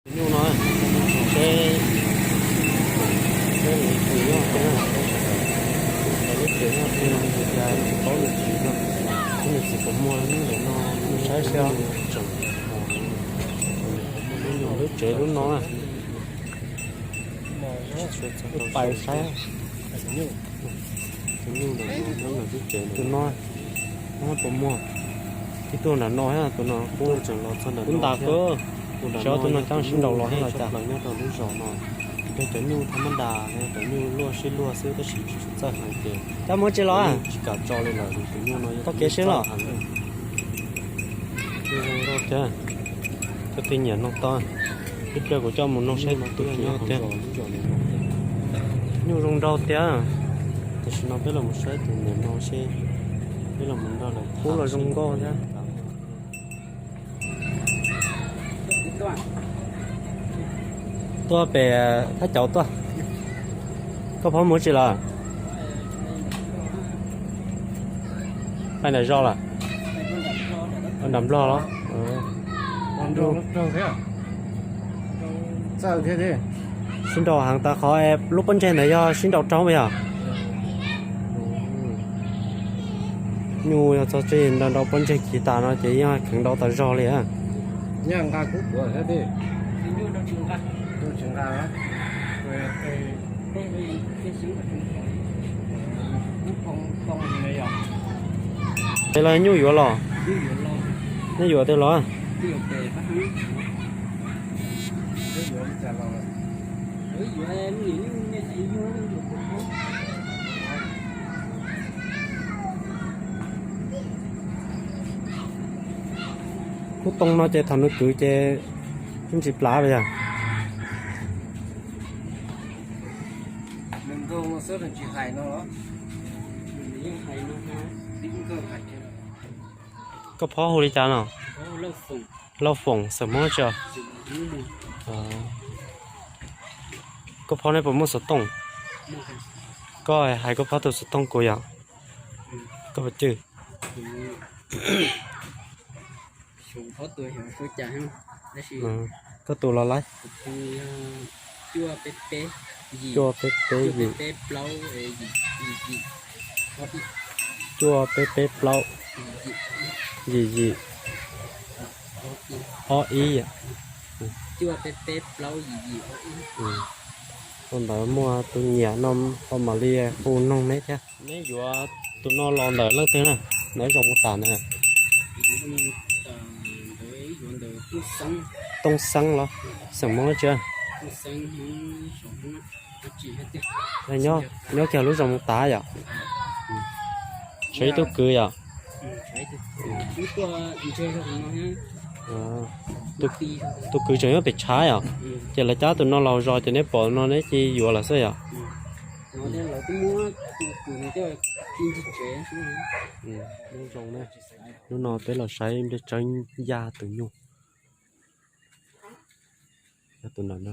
Nyuj no, seb, seb nws tsis yog thiab na, seb lub tsev no thiab no nws cas tsis paub nws txiv no, seb nws txiv puas muag nyuj ntawm no, saib seb tseem muaj nyuj lub tsev lub no na. Pais saib. Tus nyuj ntawm no, tus no, no puas muag. Ib tug nram no thiab, tus no kuv tseem los txog nram no thiab. Tus nram no, tus no cov sib nraus los thiab los cas nyob rau lub zos no. Nrog cov nyuj thab mab das, cov nyuj luaj sib luag xwb tab sis tsis txawj heev ces cov nyuj tsis kam tso li lawm, tus nyuj no tau kev siab los. Nyuj zoo nraug thiab, cov twg nyiam noj tau, ib pliag kuv coj mus noj seb tus twg nyob tiag. Nyuj zoo nraug tiag. Tam sim no peb los mus saib tus niam no seb, peb los mus nrog lawv, qub los zoo nkauj thiab. Tuaj pem thaj cauv tuaj. Koj phob mus tsis lawm? Pais nram zos lawm? Nram nplog los? Sib nraus heev tas qhov lub pob ntseg ntawd yog sib nraus raug yog? Nyuj yog txog tseg nrau nrau pob ntseg kiv tas no ces yeej kheev nrau tas zog li. Pem los nyuj yuav los? Nej yuav twg los? Khub too no ces thaum nws kwv ces yeej tsis plav li yog? Koj phob hu li cas no? Lauj Foom, xeem Hmoob tsi? Koj phob neb puas muaj xov tooj? Koj hais koj phob tus xov tooj kuv yom. Koj puas cwj? Koj tus los lawm? Cuaj peb peb yim. Cuaj peb peb plaub. Yim yim. Ob ib. Ua ntawd muaj tus nyiam no ho mam li hu noog neb thiab. Neb yuav tus no los ntawm leej twg na? Ntawm zoo mus tas na. Tooj Xeeb los? Xeem Hmoob tsi? Nyob kiag lub zoo mus tas yom? Tshuav ib tug kwv yom? Tus kwv tseem nyob pem tshav yom? Ces lawv cab tus no los zos ces neb pom no neb cia yuav lawm xwb yom? Hnub no peb los saib nplej tsawb ya tus nyuj. Tus no, hnub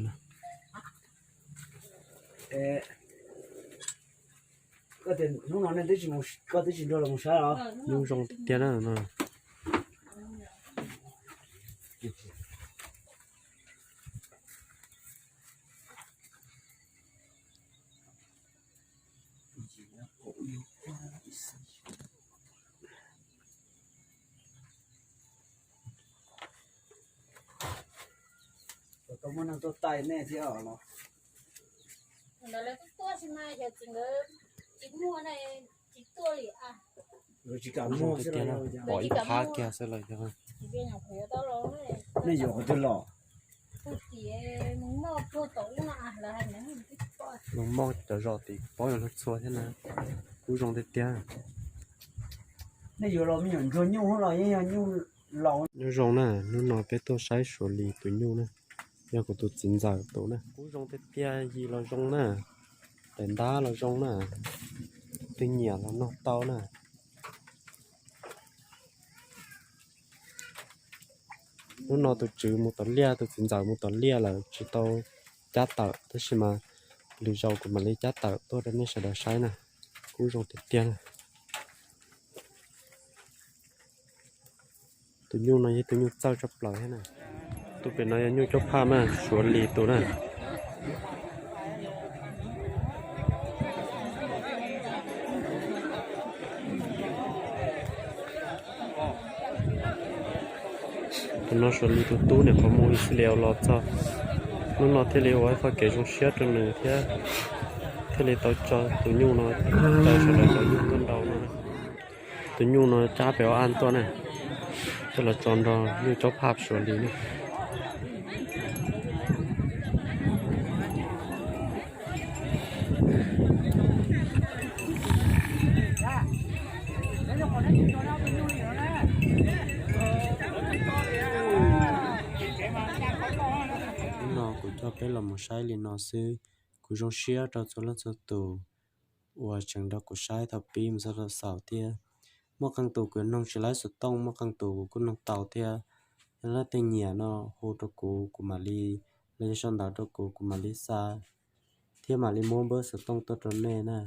no nej twb tsis mus, koj twb tsis nrog los mus saib los? Nyuj zoo tiag tiag na. Tau muaj neeg tuaj taij nej thiab los? Ntawd lawv twb tuaj sis mas yog tsis nkawd tsis muaj ne, tsis tuaj li. Zoo tiag tiag na, pom ib phab kiag xwb los yog. Nej yuav qhov twg los? Mus moj cov zos tim paub yog lub txhua thiab na. Kub zoo tiag tiag. Nej yuav los me nyuam ntsuag nyuj los yeej yog nyuj laus. Nyob zoo na, hnub no peb tuaj saib Suav Lis tus nyuj na, yog kuv tus txiv ntxawm tus na. Kub zoo tiag tiag, yim los zoo na, daim ntab los zoo na, tus nyiam los noj tau na. Hnub no tus tswv mus tom liaj, tus txiv ntxawm mus tom liaj lawm tsis tau cab tawm, tab sis mas lwm zaus kuv mam li cab tawm tuaj rau nej sawv daws saib na. Kub zoo tiag tiag na. Tus nyuj no yog tus nyuj txawj tshaj plaws thiab na. Tus pem no yog nyuj caub phaj na, Suav Lis tus na. Tus no Suav Lis tus tub niam qhuav mus Israel los txog hnub no thiaj li ua ib qho kev zoo siab rau nws thiab thiaj li tau tso tus nyuj no rau sawv daws tau noj nrau no. Tus nyuj no cab pem ua aj tuaj na, coj los tso nrog nyuj caub phaj Suav Lis na. Hnub no kuv coj peb los mus saib li no xwb. Kuv zoo siab rau txhua leej txhua tus uas tseem nrog kuv saib thaum pib mus txog thaum xaus thiab. Muaj qee tus kuv noog tsis laib xov tooj, muaj qee tus kuv kuj noog tau thiab. Yog leej twg nyiam no hu rau kuv, kuv mam li, los yog sau ntawv rau kuv, kuv mam li xa thiab mam li muab npawb xov tooj tuaj rau nej na.